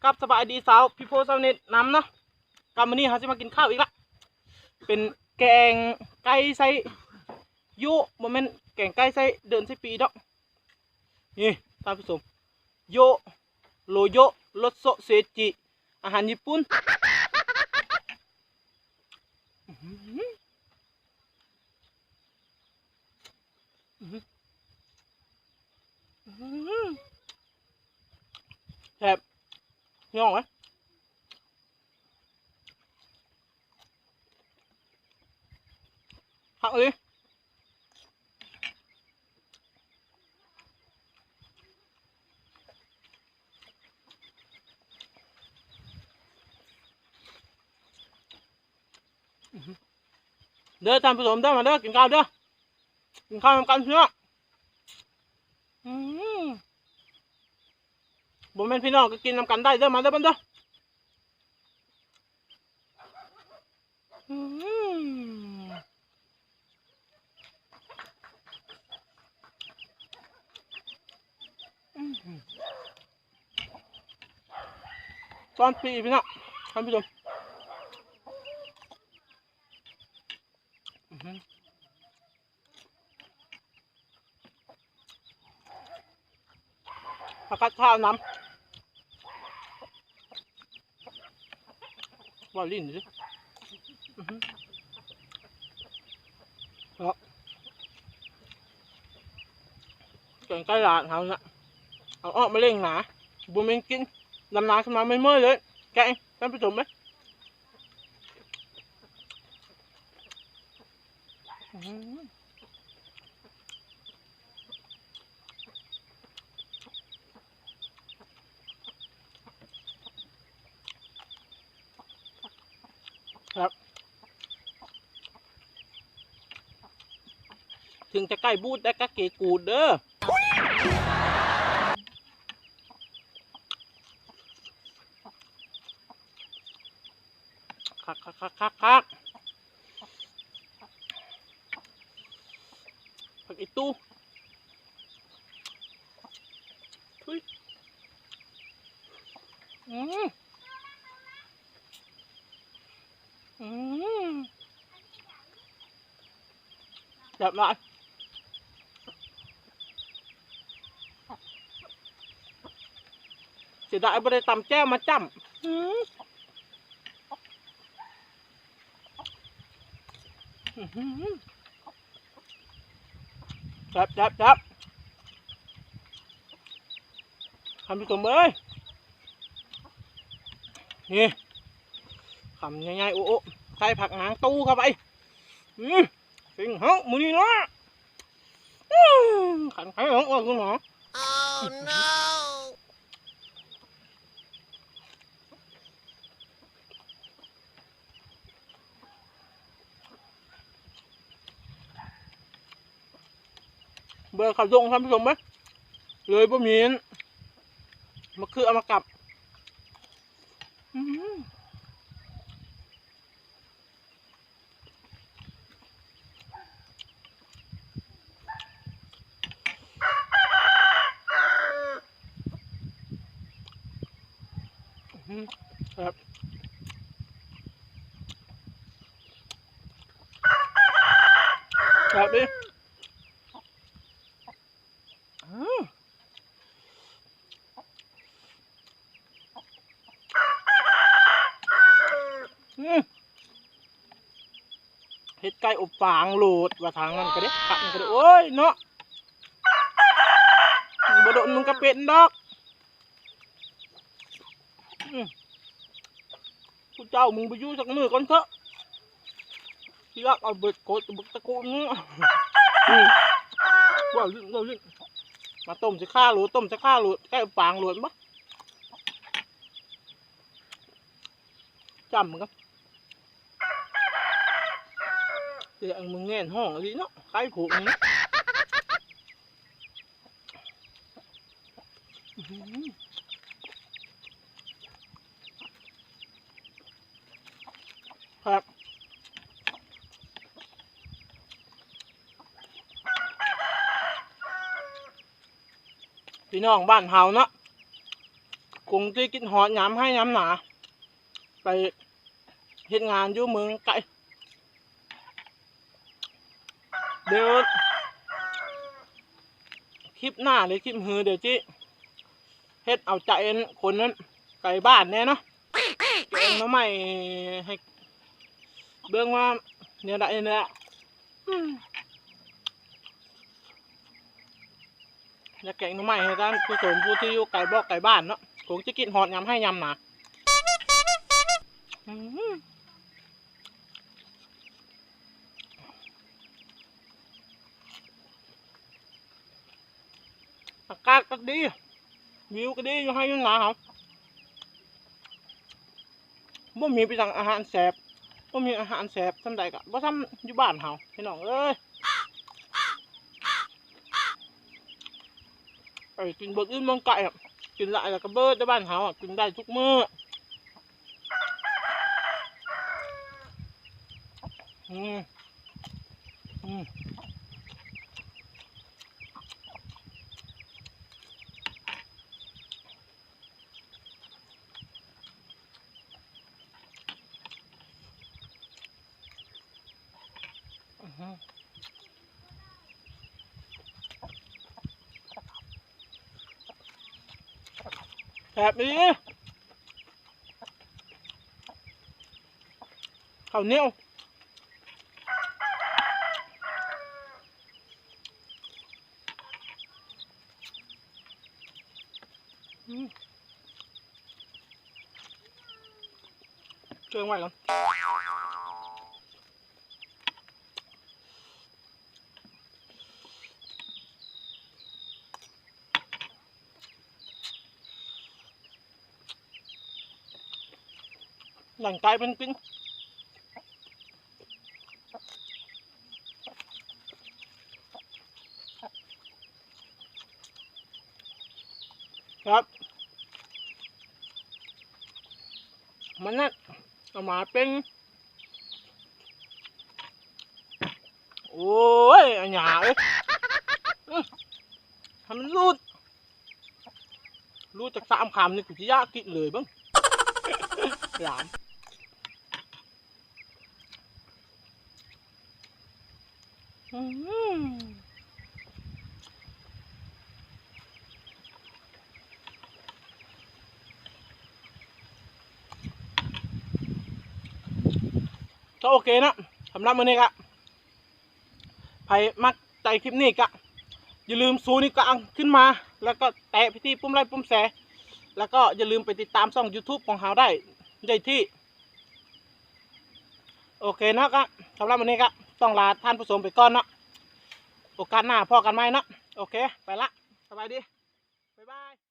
ກັບສະບາຍດີຊາວ People ຊາວເນັດນຳເນາະ. ກັບມື້ນີ້ເຮົາຊິມາກິນເຂົ້າອີກລະ ເປັນແກງໄກ່ໃສ່ໂຢະ ບໍ່ແມ່ນແກງໄກ່ໃສ່ເດືອນໃສ່ປີດອກ. ນີ້ທ່ານຜູ້ຊົມ ໂຢະ ໂຣໂຢະ ລົດໂຊເຊຈິ ອາຫານຍີ່ປຸ່ນ. ອືຫື ອືຫື ອືຫື ແຊບ ພີ່ນ້ອງເອີຍ. ຄັກອີ່ຫຼີ. ເດີທ່ານຜູ້ຊົມເດີ ມາເດີ ກິນເຂົ້າເດີ ກິນເຂົ້ານຳກັນພີ່ນ້ອງ. ອືມ ບໍ່ແມ່ນພີ່ນ້ອງກໍກິນນຳກັນໄດ້ເດີ ມາເດີ ມາເດີ. ອືມ ອືມ ຕອນປີ ພີ່ນ້ອງ ທ່ານຜູ້ຊົມ. ອືມ ຜັກກາດຂາວນຳ ວ່າຫຼິ້ນເດ້. ອືຫື ເນາະ ແກງໄກ່ລາວເຮົານະ ເອົາອອກມາເລັງນາ ບໍ່ແມ່ນກິນ ດຳນາຂຶ້ນມາເມື່ອຍໆເລີຍ ແກງ ທ່ານຜູ້ຊົມເອີຍ. ອືມ ແຊບ ເຖິງຈະໄກ່ບູດ ແຕ່ກໍເກກູດເດີ. ຄັກໆໆໆໆ ຜັກອີ່ຕູ ທຸຍ ອືມ ອືມ. ແຊບຫຼາຍ ເສຍດາຍບໍ່ໄດ້ຕຳແຈ່ວມາຈ້ຳ. ອືມ ອືຫື ແຊບໆໆ ທ່ານຜູ້ຊົມເອີຍ ນີ້ ຄຳໃຫຍ່ໆ ໂອ້ໆ ໃສ່ຜັກນາງຕູ້ເຂົ້າໄປ. ອືມ ເສັງເຮົາມື້ນີ້ເນາະ ອືມ ຂັນໄປເຮົາອອກຢູ່ເນາະ. ເບິ່ງເຂົ້າດົງ ທ່ານຜູ້ຊົມເອີຍ ເລີຍບໍ່ມີ ມະເຂືອມາກັບ. ອືມ ອືມ ແຊບ ແຊບເດ. ອືມ ອືມ ເຮັດໄກ່ອົບຟາງໂລດວ່າ ທາງນັ້ນກໍເດ້ ທາງນີ້ກໍເດ້ ໂອ້ຍເນາະ ບໍ່ດົນມຶງກໍເປັນດອກ. ອືມ ຜູ້ເຈົ້າ ມຶງໄປຢູ່ຈັກມື້ກ່ອນເຖາະ ຊິລັກເອົາເບິດໂກດເບິດຕະກູນ. ອືມ ເວົ້າຫຼິ້ນ ເວົ້າຫຼິ້ນ ມາຕົ້ມຊິຂ້າໂລດ ຕົ້ມຊິຂ້າໂລດ ໄກ່ປາງໂລດບໍ່ ຈ້ຳມັນກໍ ສຽງມັນແງນຮ້ອງອີ່ຫຼີເນາະ ໄກ່ພວກນີ້. ອືມ ແຊບ ພີ່ນ້ອງບ້ານເຮົາເນາະ. ທີ່ຄິດຮອດຍາມໄຮ່ຍາມນາ ໄປເຮັດງານຢູ່ເມືອງໄກ. ດຽວຄລິບໜ້າ ຫຼື ຄລິບຮື ດຽວຊິເຮັດເອົາໃຈອັນຄົນນັ້ນໄກບ້ານແດ່ເນາະ ແກງໜໍ່ໄມ້ໃຫ້ເບິ່ງວ່າແນວໃດແຫຼະ. ອືມ ຢາກແກງໜໍ່ໄມ້ໃຫ້ທ່ານຜູ້ຊົມຜູ້ທີ່ຢູ່ໄກບອກໄກບ້ານເນາະ ຄົງຈະຄິດຮອດຍາມໄຮ່ຍາມນາ. ອືມ ອາກາດກໍດີ ວິວກໍດີ ຢູ່ໄຮ່ຢູ່ນາເຮົາ. ບໍ່ມີໄປສັ່ງອາຫານແຊບ ບໍ່ມີອາຫານແຊບສ່ຳໃດກໍບໍ່ສ່ຳຢູ່ບ້ານເຮົາ ພີ່ນ້ອງເອີຍ. ໄປກິນເບິດອື່ນເມືອງໄກ ກິນຫຼາຍແລ້ວກໍເບິດ ແຕ່ບ້ານເຮົາກິນໄດ້ທຸກມື້. ອືມ ອືມ. ແຊບອີ່ຫຼີ ເຂົ້າໜຽວ. ອືມ ເຄື່ອງໄວ້ກ່ອນ. ຫຼັງໄກ່ເປັນປິງ ແຊບ ມັນນະ ເອົາມາເປັນ ໂອ້ຍ ອາຫຍັງເອີຍ ອື ໃຫ້ມັນຫຼຸດ ຫຼຸດຈັກສາມຄຳນີ້ ກູຊິຢາກກິນເລີຍເບິ່ງ ຫຼາມ. ອືມ ກໍໂອເຄເນາະ ສຳລັບມື້ນີ້ກະ ໃຜມັກໃຈຄລິບນີ້ກະ ຢ່າລືມຊູນິ້ວກາງຂຶ້ນມາ ແລ້ວກໍແຕະໄປທີ່ປຸ່ມໄລ ປຸ່ມແຊ ແລ້ວກໍຢ່າລືມໄປຕິດຕາມຊ່ອງຢູທູບຂອງເຮົາໄດ້ ໄດ້ທີ່ ໂອເຄເນາະ ກະສຳລັບມື້ນີ້ກະຕ້ອງລາທ່ານຜູ້ຊົມໄປກ່ອນເນາະ ໂອກາດໜ້າພໍ້ກັນໃໝ່ເນາະ ໂອເຄ ໄປລະ ສະບາຍດີ ບາຍບາຍ.